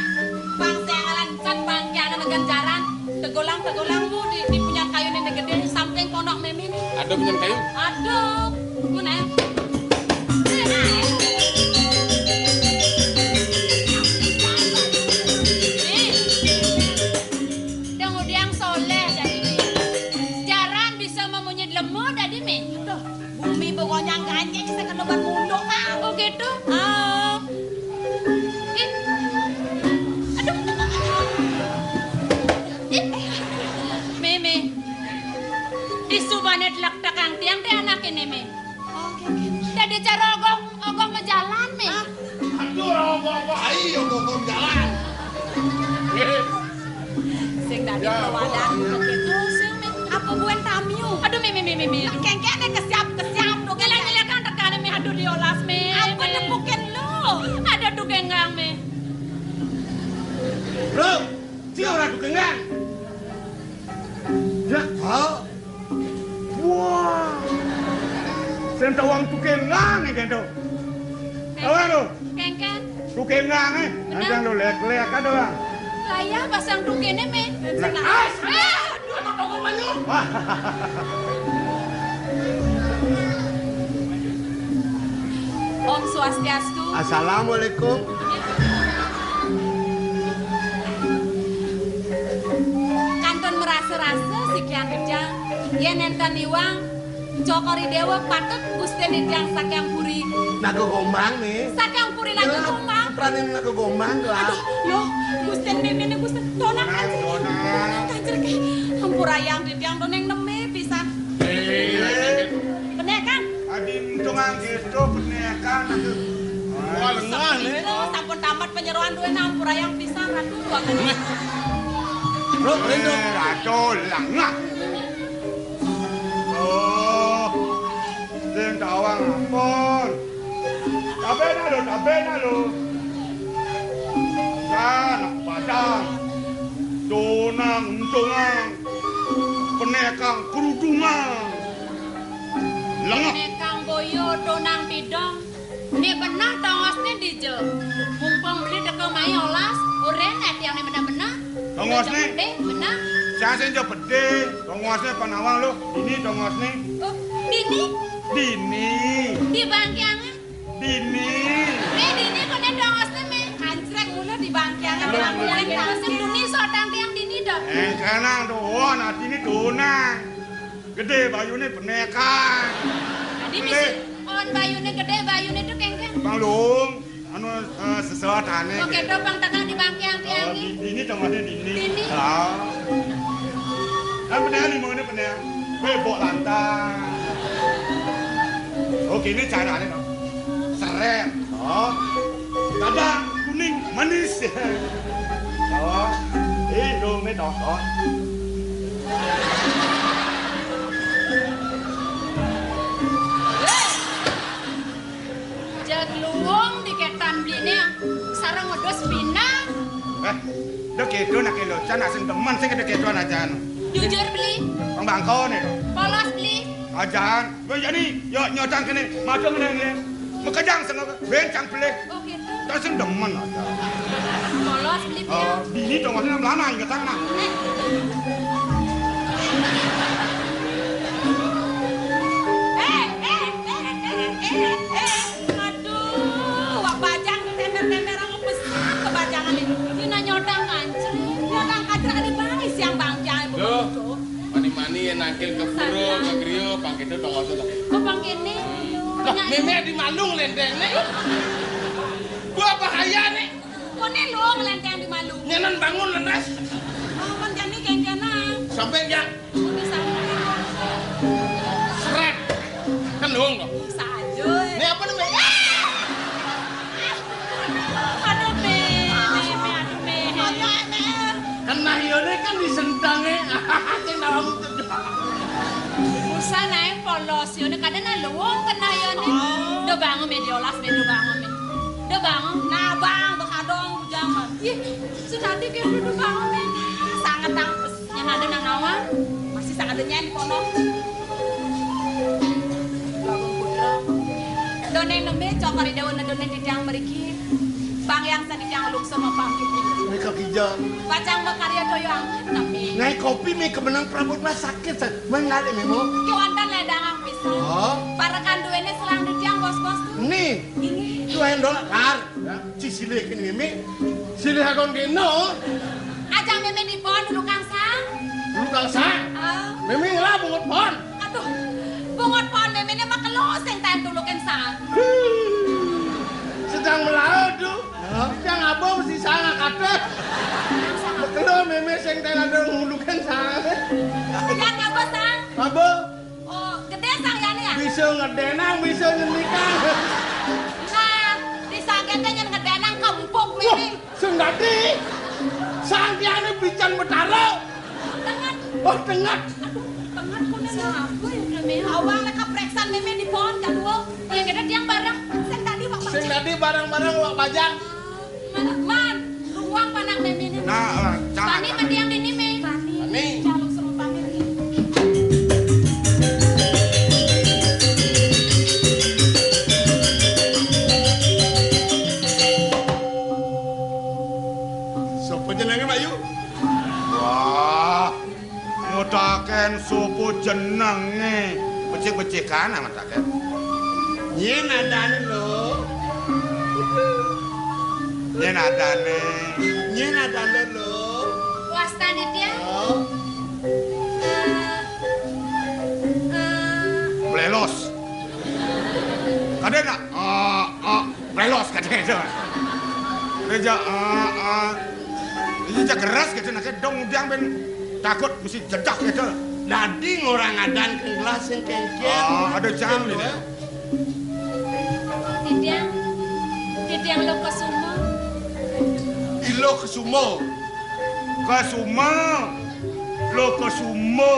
Bang, saya ngalan san bang, ya, anak ganjaran. Tegulang, tegulang bu, di, di punyan kayu ini gede, samping pondok meme nih. Ada punyan kayu? Ada. Mana ya? Nih. Dang udiang soleh dadi mi. Jaran bisa memunyi lemu dadi mi. Tuh, bumi begonyang ganjing sekena ban munduk, ah. Oh, gitu? Ah. Ih. Aduh. Ih. Meme. Di subane telak tekang tiang te anak ini, Mi. Oke, oke. Dadi cara ogoh, ogoh majalan, Mi. Hah? Aduh, orang ogoh-ogoh, ai, ogoh-ogoh majalan. Sing dadi ya, pewadan begitu, sing Las, Mé. Apa nepukin lu? Ada tukenggang, Mé. Bro, si ora tukenggang. Ya, kau. Wah. Sing tawang tukenggang iki to. Awan lo. Kengkeng. Tukenggang, eh. Bener. Anjang lo lek-lek ada, Bang. Lah iya, pasang tukene, Mé. Nah, ah, eh, aduh, emang toko banyu. Wah. Om Swastiastu. Assalamualaikum. Kantun merasa-rasa sikian kejang. Yén nénten iwang, Cokor I Déwa patut Gusti Nidang saking puri. Naga Gombang nih. Saking puri Naga Gombang. Putrane Naga Gombang lah. Aduh, loh, Gusti Nidang, Gusti. Tonang Kanjeng. Tonang Kanjeng. Ampurayang Nidang, to ning neme pisan. Eh. Bener kan? Adi untungan gitu, bener kan? Aduh. Wah, lengah nih. Sampun tamat penyeroan duwe, ampurayang pisan, Ratu. Bro, lindung. Eh, Ratu, lengah. Oh, sing tawang ampun. Tabena lo, tabena lo. Sanak padang. Donang untungan. Penekang kerudungan. Lengah. Penekang boyo, donang tidong. Né beneh tongosné dija. Mumpung beli teka mai olas, oren ati yang né beneh-beneh. Tongosné? Dija gedé, beneh. Sing aja gedé, tongosné panawang lo. Dini tongosné. Oh, dini? Dini. Di bangkiangan? Dini. Mé dini koné tongosné, Mé. Kancrek mulu di bangkiangan. Loh, loh. Sing duni sotang tiang dini to. Eh, kenang to, wah, nah dini donang. Gedé bayuné benekan. Dadi misi on bayuné gedé, bayuné to kéngkén. Bang Lung, anu, eh, sesuatané. Oké, to Bang, tekan di bangkiang tiang. Oh, di, dini tongosné dini. Dini. Ah. Kan bener limone bener. Kowe mbok lantang. Oké, ini carané to. Seret. Oh. Kadang kuning manis. Oh. Eh, dong, ini to. Oh. Jan luwung diketan beliné sareng wedhus pinang. Eh, do kedo nak locan, nak sing demen sing kedo-kedoan ajan. Jujur beli. Pang bangkone to. Polos beli. Ajan, kowe ya ni, yo nyocang kene, maju ngene ngene. Mekejang sing bencang beli. Oh gitu. Tak sing demen aja. Polos beli. Oh, beli. Bini dong maksudnya melana ingetan nah. Eh, eh, eh, eh, eh, eh, eh. Aduh, wak bajang temer-temer aku besar kebajangan ini. Dina nyodang kancré. Nyodang kancré ada bangis yang bangkiang. Loh, mani-mani ya nangkil ke pura, ke griya, pang kene to. Kok pang kene? Lah, mémé di malu nglendeng né. Gua bahaya né. Koné lho nglendeng di malu. Nyenan bangun lenes. Oh, men jani kéngkénan. Sampai ya. Seret. Kan dong kok. Saja. Ini apa namanya? Aduh, Mé, Mé, Mé, aduh, Mé. Kena yone kan disentangnya. Sing dalam tedang. Usah naik polos, yone kadang luwung kena yone. Oh. Do bangun, Mé, diolas, Mé, do bangun, Mé. Do bangun. Nah, bang, bekadong, jangan. Ih, sudah dikit do bangun, Mé. Sangat tangpes. Yang ada nang nawang, masih sangat ada nyanyi kono. Bagong Putra. Doneng nembé cokor I Déwa, doneng di tiang mriki. Bang yang sani tiang lungsur mapamit. Nika kijang. Pacang makarya toyo angkut nami. Ngai kopi mi kemenang prabot lah sakit sa. Menggali memo. Ki wonten ledang pisan. Oh. Parekan duwene selang di tiang bos-bos tu. Ni. Ini. Tuan dolar. Ya. Cisilih kene mimi. Silih akon kene. Aja mimi di pohon dulu kang sang. Dulu kang sang. Ah. Mimi ngelah bungut pohon. Aduh. Bungut pohon mimi ini mah kelo sing taen tulukin sang. Sedang melaut tuh. Yang abang mesti sang akadeh. Kelo mimi sing taen ada ngulukin sang. Yang apa sang? Abang. Oh, gedé sang yane ya? Bisa ngedenang, bisa nyenikang. Nah, di sagete nyen ngedenang kempuk mimi. Sing dadi. Sang tiane bican betara. Tenget. Oh, tenget. Aduh, tenget kok. Sapa ya, Mimi? Awang lek kepreksan mimi di pohon kadua. Ya kita tiang bareng. Sing dadi barang-barang awak bajang. Man, man, ruang panak méméné. Nah, eh, jangan. Bani mendiang dini mé. Bani. Bani. Jaluk serupa mé. Sapa jenengé, Mbak Yu? Wah, ngutakén sapa jenengé. Becik-becikan amat takén. Nyén adané lo? Nyén adané? Nyén adané lo? Wastané dia? Oh. Eh, eh. Blelos. Kadén nak? Ah, ah, blelos kadén itu. Dia ja, ah, ah. Ini ja keras gitu, nak dong udah ben takut mesti jedak gitu. Dadi ngorang adan kén gelas sing kéngkén. Ah, ada jam ini. Titiang, titiang Lokasuma. Ilo Kesuma. Kesuma. Lokasuma.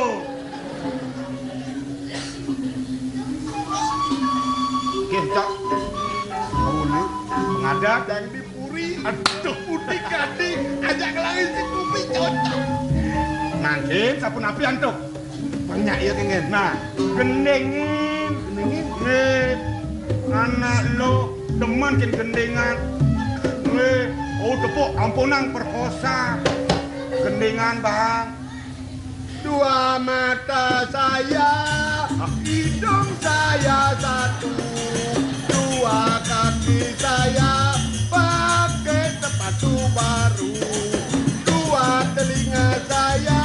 Nggih, Cok. Mawon, pengadat. Dang di puri. Aduh, putih gading. Ajak kelangi si kupi cocok. Mangkin, sapunapi antuk? Banyak ya, kéngkén. Nah, gendingin. Gendingin? Nggih. Anak lo demen kén gendingan. Nggih. Oh, tepuk ampunang perkosa. Gendingan, Bang. Dua mata saya, hidung saya satu, dua kaki saya pakai sepatu baru, dua telinga saya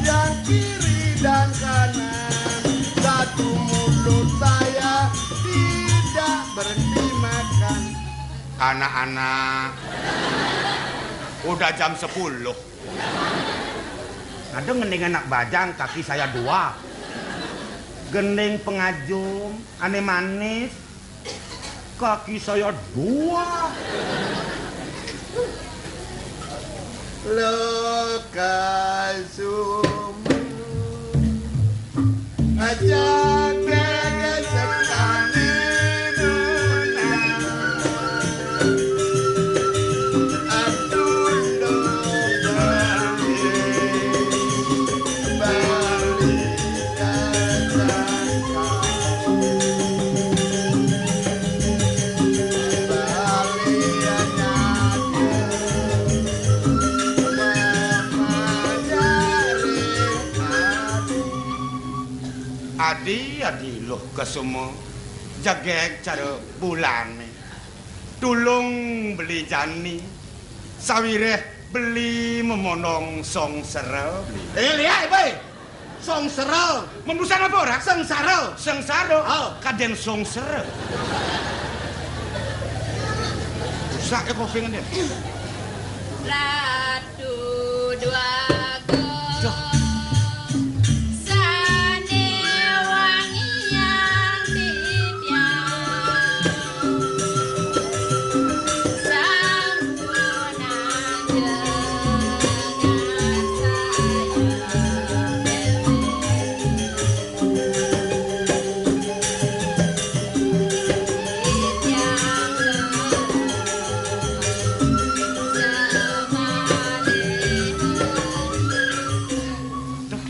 yang kiri dan kanan, satu mulut saya tidak berhenti makan. Anak-anak, udah jam sepuluh. Ada ngending anak bajang, kaki saya dua. Gending pengajum, ané manis, kaki saya dua. Lokasuma. Aja deh sekali nuna. Aduh, lo balik, balik ke sangka. Balik aja. Adi, adi, Lokasuma, jegég cara bulané. Tulung beli jani, sawiréh beli memondong songsera, beli. Eh, lihat, boy. Songsera. Membusan apa ora? Sengsara. Sengsara. Oh. Kadén songsera. Rusak ya kupingnya. Ratu Dwagung. Duh. Sané wangiang titiang. Sampunang dengan saya. Duh,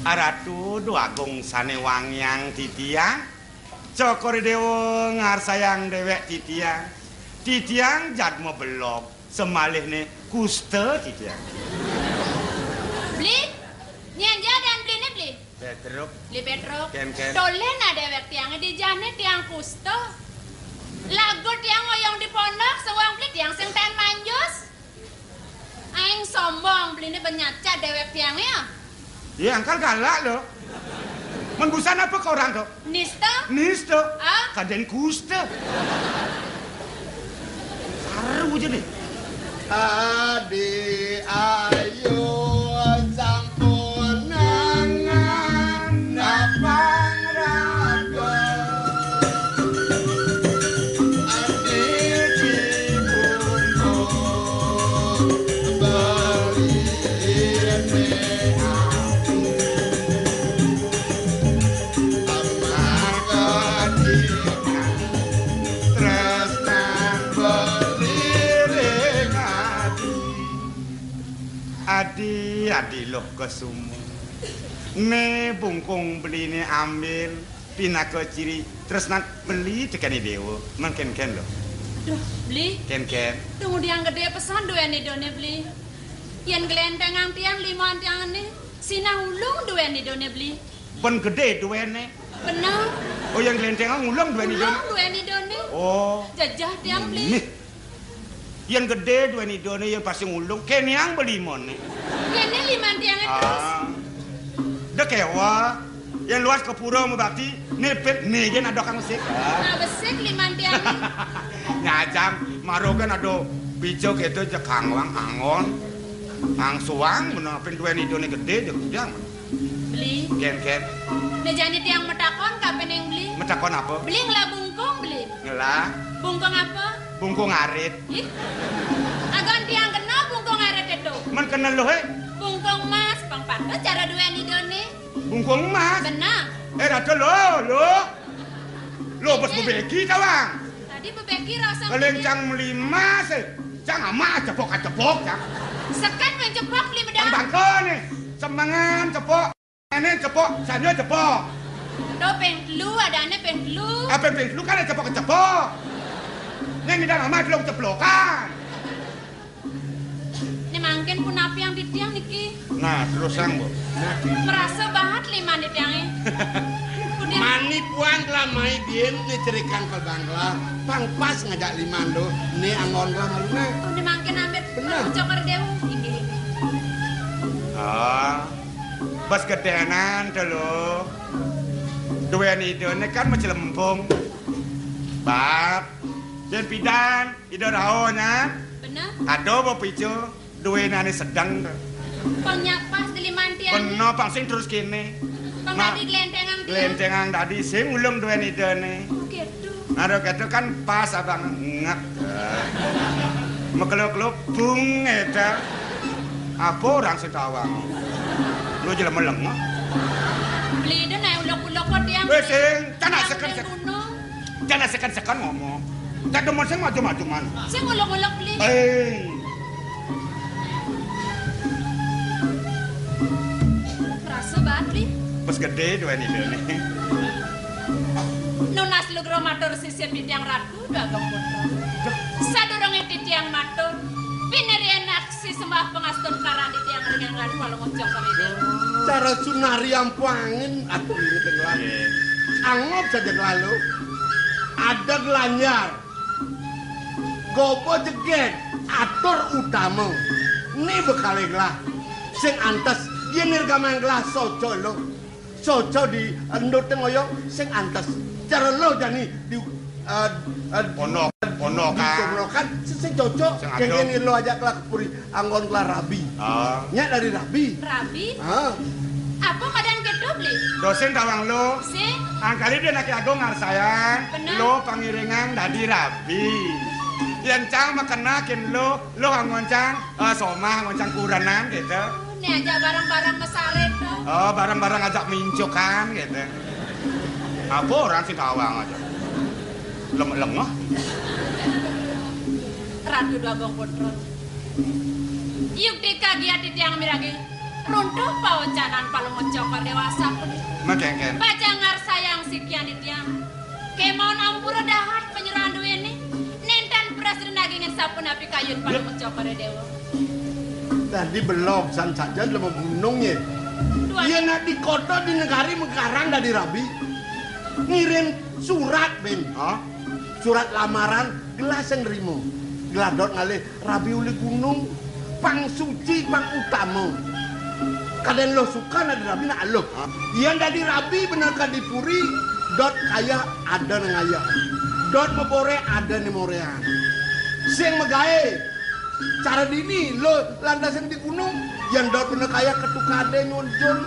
Ratu Dwagung sané wangiang titiang, Cokor Déwa ngarsayang déwék titiang. Titiang jadma belog, samalihné kusta titiang. Bli, nyén ja dan bliné, Bli? Pétruk. Beli Pétruk. Kén, kén. Tolih nah déwék tiangé, dijané tiang kusta. Lagu tiang ngoyong di pondok, sawang beli tiang sing taén manjus. Aing sombong, beliné ben nyacat déwék tiangé ya. Iya, angkal galak lo. Mén busan apa korang to? Nista. Nista. Ah? Kadén kusta. Saru aja deh. Adi ayu sampunangan napang raga. Adi dibungkuk beli ati. Amarga dikang Kesuma. Né bungkung beliné ambil pinaka ciri tresnan beli tekén i déwa. Mén kénkén lho. Duh, Beli. Kénkén. Duh, ngudiang gedé pesan duén idané, Beli. Yén glentengang tiang liman tiangé, sinah ulung duén idané, Beli. Bén gedé duéné. Bener. Oh, yén glentengang ulung duén idané. Ulung duén idané. Oh. Jejeh tiang, Beli. Nih. Yén gedé duén idané, yén pasti ngulung, kénéang belimané. Kéné liman tiangé terus. Ah. Da kéweh, yén luas ka pura mabakti, né pit, né gén ada kang besik. Ah, besik liman tiangé. Nyajang, mara gén ada pica kéto jeg kangwang anggon. Angsuang, bener, apin duén idané gedé, jeg gedang. Beli. Kén, kén. Né jani tiang matakon ka pining Beli. Matakon apa? Beli ngelah bungkung, Beli. Ngelah? Bungkung apa? Bungkung arit. Ih. Agan tiang kena bungkung arit itu. Mén kena luh, é? Bungkung emas, pang patut cara duén idané. Bungkung emas? Bener. É, ratu lo, lo. Lo, bes bebegi tawang. Tadi bebegi rasa. Keléncang meli emas, é. Cang ama cepok-cepok, cang. Sekat main cepok, Beli, medang. Bangka né. Semengan cepok. Né cepok, sanya cepok. Ento ping telu, adané ping telu. Apa ping telu kan cepok-cepok. Né ngidang ama celok-ceplokan. Né mangkin punapi yang titiang niki? Nah, terus sang, Bu. Nah, merasa banget liman titiangé. Kudian. Mani puan telah mai diem né cerikan pebangla. Pang pas ngajak liman do, né anggon telah malu né. Oh, né mangkin ambil. Bener. Coker Déwa. Inggih, inggih. Ah. Bes gedénan to lo. Duén idané kan maclempung. Bab. Yén pidan, ida rauh nyan. Bener. Ada apa pica? Duéné ané sedeng to. Pang nyak pas di liman tiang. Bener, pang sing terus kéné. Pang nah, dadi glentengang tiang. Glentengang dadi sing ulung duén idané. Oh, gitu. Nah, kéto kan pas abang ngek. Makelo-kelo bung éta. Apa orang sing tawang? Lo jelema lengah. Beli deh naik ulok-ulok kok tiang. Wéh, sing, tanah seken-seken. Gunung. Jangan sekan-sekan ngomong. Tak demen sing macam-macaman. Sing ulek-ulek, Beli. Eh. Merasa banget, Beli. Bes gedé duén idané. Nunas lugra matur sisip titiang Ratu Dagong Putra. Sadurungé titiang matur, pinirian aksi sembah pangastun karang titiang ring anggan Palungguh Cokor I Déwa. Cara sunari ampuangin, aduh, ini tenggelam. Nggih. Anggap saja kelalu. Ada gelanjar. Gobo jegég, atur utama. Né bekalé gelah. Sing antes, yén nirgamang gelah soco lo. Soco di endut ngoyong, sing antes. Cara lo jani di, eh, eh, ponok, ponokan. Di ponokan, sing, sing cocok. Sing adem. Kéngkén lo ajak gelah ke puri. Anggon gelah rabi. Ah. Nyak dari rabi. Rabi? Ah. Apa madan kéto, Beli? Dosen tawang lo. Sing. Angkali dia anak agung ngarsayang. Bener. Lo pangiringan dadi rabi. Yén cang makena kén lo, lo anggon cang, eh, somah anggon cang kurenan gitu. Oh, né ajak barang-barang mesarit to. Oh, barang-barang ajak mincukan gitu. Apa orang sing tawang aja. Lem-, lengah. Ratu Dagong Putra. Yukti kagiat titiang miragi. Runtuh paocanan Palungguh Cokor Déwa sapunika. Makengken. Pacang ngarsayang sikian titiang. Kémaon ampura dahat panyerahan duéné. Nénten prasida nagingin sapunapi kayun Palungguh Cokor Déwa. Dadi belog san sajan lema gunung yé. Tuan. Yén di kota di negari mengkarang dadi rabi. Ngirim surat, Ben. Hah? Surat lamaran, gelah sing nrima. Gelah dot ngalih rabi uli gunung, pang suci, pang utama. Kadén lo suka nak dadi rabi nak lo. Yén dadi rabi bener ka di puri, dot kayah ada né ngayah. Dot maboréh ada né moréhan. Sing magaé, cara dini lo lantas sing di gunung, yén dot bener kayah ketukadé nyunjun.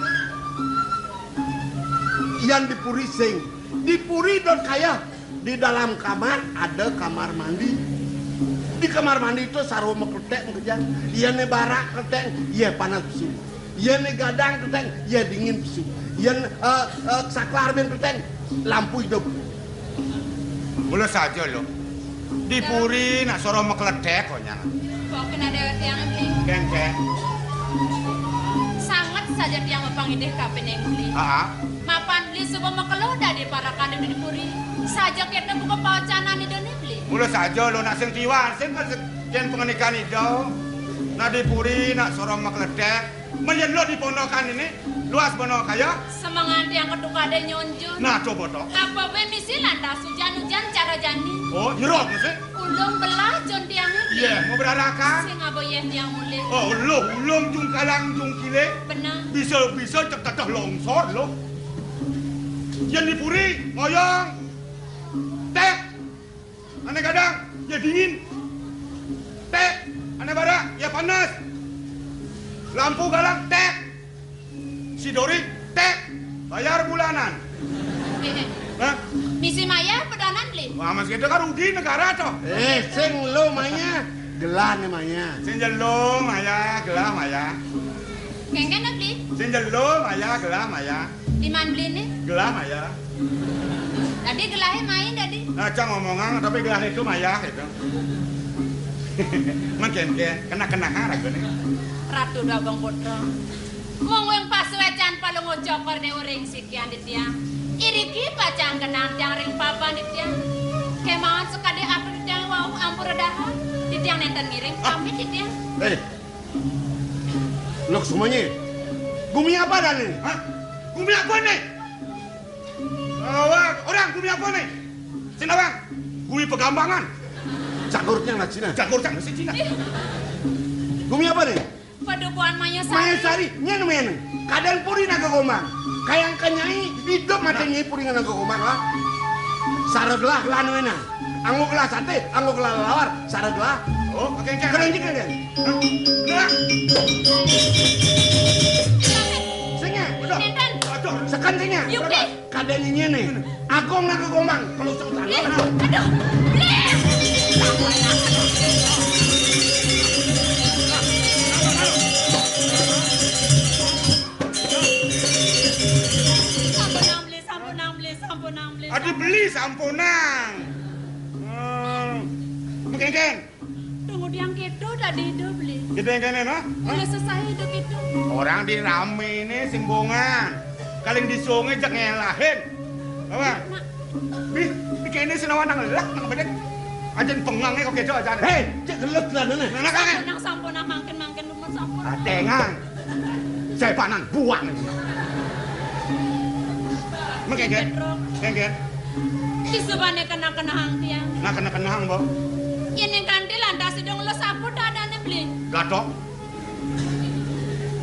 Yén di puri sing. Di puri dot kayah. Di dalam kamar ada kamar mandi. Di kamar mandi to sarwa makletek makejang. Yén né barak kletek, yé panas pesu. Yén né gadang kletek, yé dingin pesu. Yén, eh, eh, saklar bin kletek, lampu idup. Mula saja lo. Di puri nak sarwa makletek kok nyan. Kok kena dewek tiang, Bli? Kén, kén. Sang Saja tiang mapangidih kapining Beli. Aa. Mapan Beli suba makelo dadi parekan Ida di puri. Saja kéto buka pawecanan Idané, Beli. Mula saja lo nak sing tiwan, sing kan sing pangandikan Ida. Nak di puri, nak soroh makeletek. Men yén lo di pondokan ini, luas bana kaya. Semengan tiang ketukadé nyonjun. Nah, coba to. Apa baé misi lantas ujan-ujan cara jani. Oh, nyerot mesti. Ulung belah jun tiangé. Iya, mau berarakan. Sing aba yéh tiang mulih. Oh, lo ulung jungkalang jungkilé. Benar. Bisa-bisa cek teteh longsor lo. Yén di puri, ngoyong. Tek. Ané gadang, ya dingin. Tek. Ané barak, ya panas. Lampu galang, tek. Si Dori, tek. Bayar bulanan. Hah? Misi mayah pedanan, Beli. Wah, mas kita kan rugi negara toh. Eh, sing lo mayah, gelah né mayah. Sing jelo mayah, gelah mayah. Kéngkén, Beli. Sing jelo mayah, gelah mayah. Di man Beliné? Gelah mayah. Dadi gelahé main dadi. Nah, cang ngomongan, tapi gelahé itu mayah gitu. Men kénkén, kena-kena ragané. Ratu Dagong Putra. Mung wing pasuécan palungguh cokor né uring sikian di tiang. Iriki pacang kenang tiang ring papan di tiang. Kémaon sakadi apa di tiang wau ampura dahar. Di tiang nénten ngiring pamit di tiang. Eh, Luk semuanya. Gumi apa dah ni? Hah? Gumi apa ni? Awak, orang gumi apa ni? Sini, Bang. Gumi Pegambangan. Cagurnya nak Cina. Cagurnya mesti Cina. Gumi apa ni? Padukuhan Mayasari. Mayasari, nyén men. Kadén puri Naga Gombang. Kayang kenyai, hidup mati nyai puri Naga Gombang lah. Sareglah lan wénang. Anggo gelah saté, anggo gelah lawar, sareglah. Oh, oke, oke. Keren juga kan? Nah. Sing ya? Udah. Nénten. Aduh. Seken sing ya? Yuki. Kadén nyai né. Agung Naga Gombang, kalau sing. Eh, aduh. Beli. Sampunang, Beli, sampunang, Beli, sampunang, Beli. Adi Beli sampunang. Hmm. Mengkengkeng. Tunggu tiang kéto dadi hidup, Beli. Kita yang kene, nah? Hah? Beli sesah hidup itu. Orang di rame ini simbongan. Kaling disonge jek ngelahin. Apa? Mak. Bih, di kene sinawan nang lelak nang bedek. Ajen pengange kok kejo aja. Hei, cek gelut lah nene. Nah, nah, kangen. Sampunang, sampunang, mangkin, mangkin, lumet sampun. Atengan. Sepanan buang. Mengkengken. Kengken. Isubane kena-kenahang tiang. Nah, kena-kenahang, Mbok. Yen ning kanthi lantas idung lo sapu dadane, Bli. Gathok.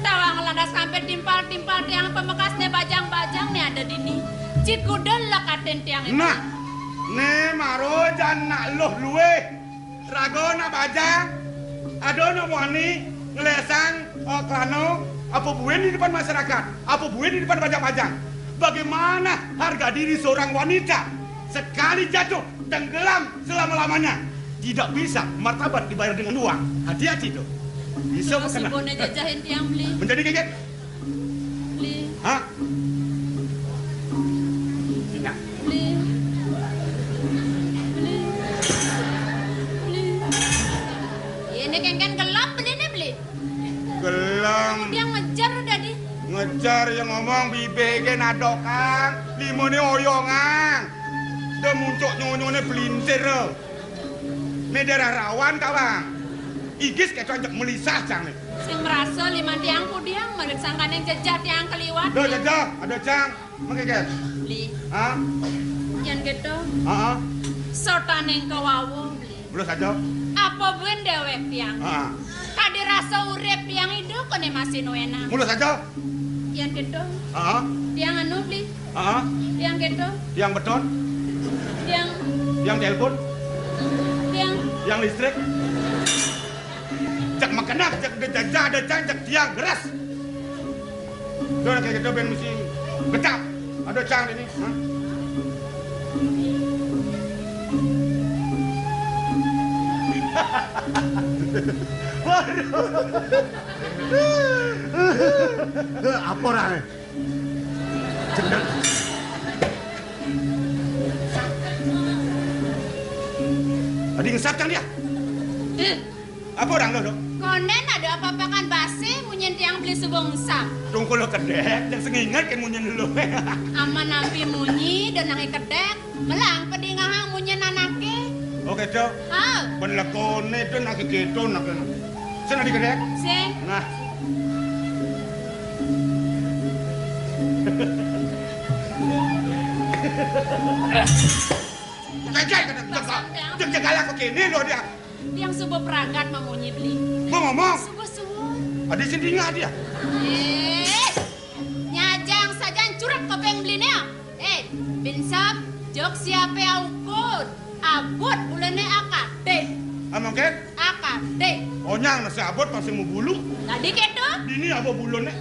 Tawang lantas sampe timpal-timpal tiang pamekasne bajang-bajang ne ada dini. Cikudel lekaten tiang itu. Nah, ne maro jan nak luh luweh. Raga nak bajang, ada nak wani ngelesang, eh, kelana, apa buin di depan masyarakat, apa buin di depan bajang-bajang. Bagaimana harga diri seorang wanita sekali jatuh tenggelam selama-lamanya? Tidak bisa martabat dibayar dengan uang. Hati-hati tuh. Bisa kena. Sibone jajahin tiang, Bli. Menjadi geget. Bli. Hah? Sina. Bli. Bli. Bli. Ini kengken gelem Bli ne, Bli. Gelem. Dia ngejar udah di. Ngejar yang ngomong bibege nadokang, limone oyongan. Dia muncuk nyonyone pelintir. Ini daerah rawan, Kawang. Igis keto ajak melisah, cang ne. Sing merasa lima tiang pudiang, marit sangkaning jejah tiang keliwat. Duh, jejah, ada cang. Mengkeket. Bli. Hah? Yen gitu. Heeh. Sotaning kawawa, Bli. Belum saja. Apa buin dewek tiang? Heeh. Kadi rasa urip tiang idup kene masih nuena. Mula saja. Yen gitu. Heeh. Tiang anu, Bli. Heeh. Tiang gitu. Tiang beton. Tiang. Tiang telepon. Tiang. Tiang listrik. Cek makan, cek jejah ada cang, cek tiang geras. Tuh, kayak gitu, ben mesti gecap. Ada cang ini. Hah? Waduh. Apa orang? Cendek. Tadi ngesap cang dia. Eh. Apa orang lo, Dok? Ondén ada apa-apakan basé munyin tiang beli suba ngesap. Tungkul kedék, yang sing inget kan munyin lu. Aman nampi munyi, da nang i kedék, melang pedingahang munyin anaké. Oh, kéto? Ah. Bén lekoné to nak kéto nak. Sing adi kedék? Sing. Nah. Jajai kadang jaga. Basang, Tiang. Jaga, jagalah kéné lo dia. Tiang suba pragat mamunyi beli. Mau ngomong? Suba suba. Adi sing dingeh dia. Eh, nyajang sajan curak kopéng beliné. Eh, binsep, jog siapé aukud. Abut bulané akadé. Amang kén? Akadé. Onyang nasi abut masih mau bulu. Tadi kéto? Dini apa buluné?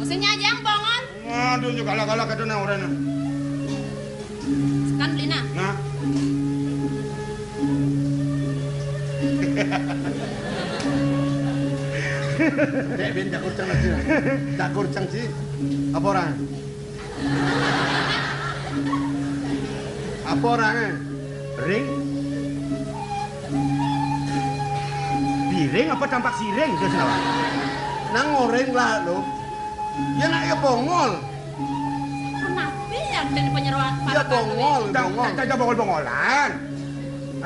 Mesti nyajang bongon. Aduh, nyuk galak-galak kéto nah orangnya. Sekan beli nah. Nah. Dek, bin, jakur cang lagi. Jakur cang, Ci. Apa orang? Apa orangnya? Ring? Piring apa tampak siring? Terus apa? Nang oreng lah, lo. Ya, nak ya bongol. Kenapa ya, dan penyeroan? Ya, bongol, tak, bongol. Tak, tak, tak bongol-bongolan.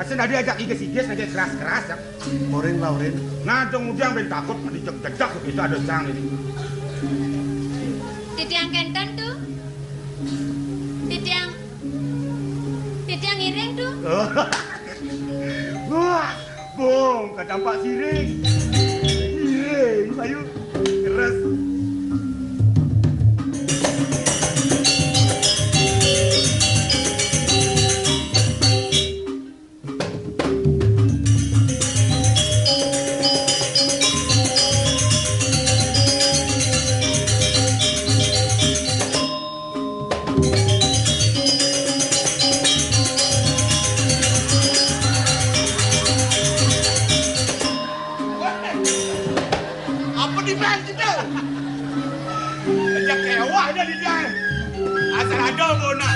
Asal tadi ajak igis-igis, ajak keras-keras, ya. Orin lah, orin. Nah, dong ujang ben takut, dijejak-jejak, itu ada cang ini. Titiang kénten tu. Titiang, titiang ngiring tu. Wah, bong, katampak siring. Ngiring, ayo. Keras. Apa di mana kita? Ajak kewah aja di dia. Asal ada mau nak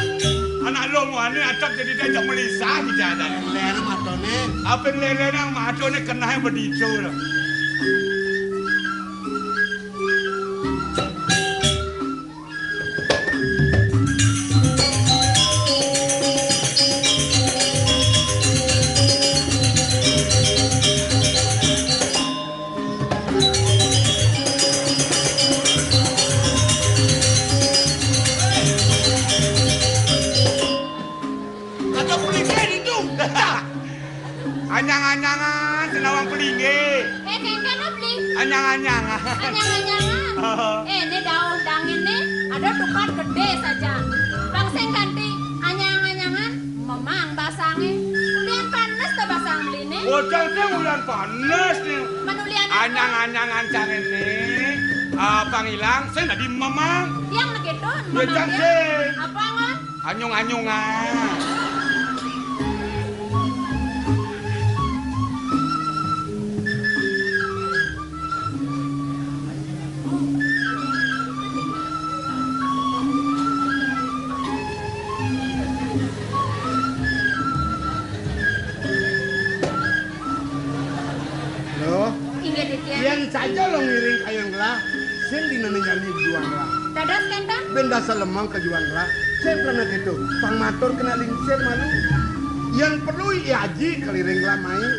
anak lo mau ane acak jadi dia ajak melisah di jalan. Lena matone. Apa yang lena nang matone kena yang bedico lah. Ada pelinggih itu. Anyang-anyangan, senawang pelinggih. Eh, kéngkén, Bli. Anyang-anyangan. Anyang-anyangan. Oh. Eh, ini daun dangin nih, ada tukat gedé saja. Bang sing ganti anyang-anyangan, memang basangé. Ulian panes to basang Bli nih. Bocah téh ulian panes nih. Manulian apa? Anyang-anyangan cang ini, ah, pangilang, sing dadi memang. Yang begitu, ya, memang cang dia. Sing. Apa, Ngon? Anyung-anyungan. Loh, inggih, Ditya. Yén saja lo ngiring kayang gelah, sing dina nyali juang gelah. Dados kénten? Bén dasar lemeng ka juang gelah. Sing pernah gitu, pang matur kena lingsir malu. Yén perlu, ya aji keliring gelah main.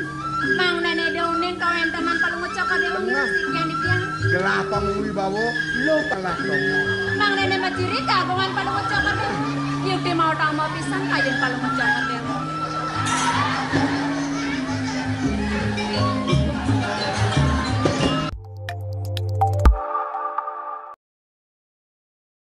Mangdané daunin kawéntenan Palungguh Cokor Déwa. Bener. Ngiring sikian Ditya. Gelah pang wibawa, lo kalah tomo. Mangdané majirik kagungan Palungguh Cokor Déwa. Yukti mau tama pisan kayun Palungguh Cokor Déwa.